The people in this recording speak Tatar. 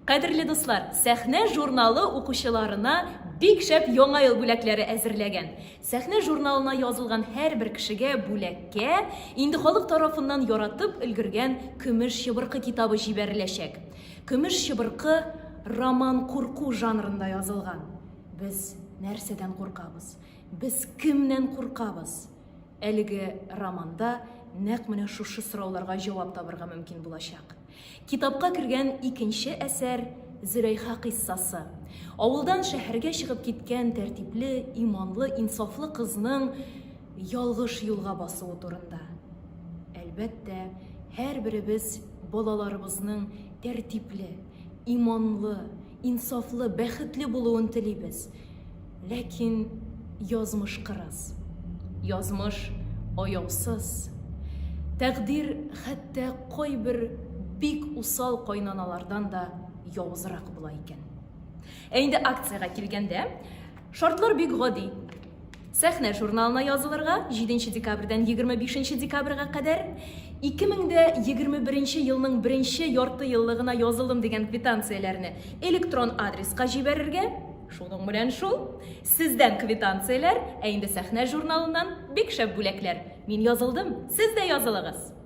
Кадерле дуслар, Сәхнә журналы укучыларына бик шәп Яңа ел бүләкләре әзерләгән. Сәхнә журналына язылган һәрбер кешегә бүләккә инде халык тарафыннан яратып өлгергән Көмеш чыбыркы китабы җибәреләчәк. Көмеш чыбыркы роман курку жанрында язылган. Без нәрсәдән куркабыз? Без кемнән куркабыз? Әлеге романда нәкъ менә шушы сорауларга җавап табырга мөмкин булачак. Китапка кергән икенче әсәр, Зөләйха кыйссасы. Авылдан шәһәргә чыгып киткән тәртипле, иманлы, инсафлы кызның ялгыш юлга басуы турында. Әлбәттә, һәрберебез балаларыбызның тәртипле, иманлы, инсафлы, бәхетле булуын телибез. Ләкин язмыш кырыс. Язмыш аяусыз. Тәкъдир хәтта кайбер бик усал кайнаналардан да явызрак була икән. Ә инде акциягә килгәндә, шартлар бик гади. Сәхнә журналына язылырга 7 декабрьдән 25 декабрьгә кадәр 2021 елның беренче ярты еллыгына язылдым дигән квитанцияләрне электрон адреска җибәрергә. Шуның белән шул. Сездән квитанцияләр, ә инде Сәхнә журналыннан бик шәп бүләкләр. Мин язылдым, сез дә язылыгыз!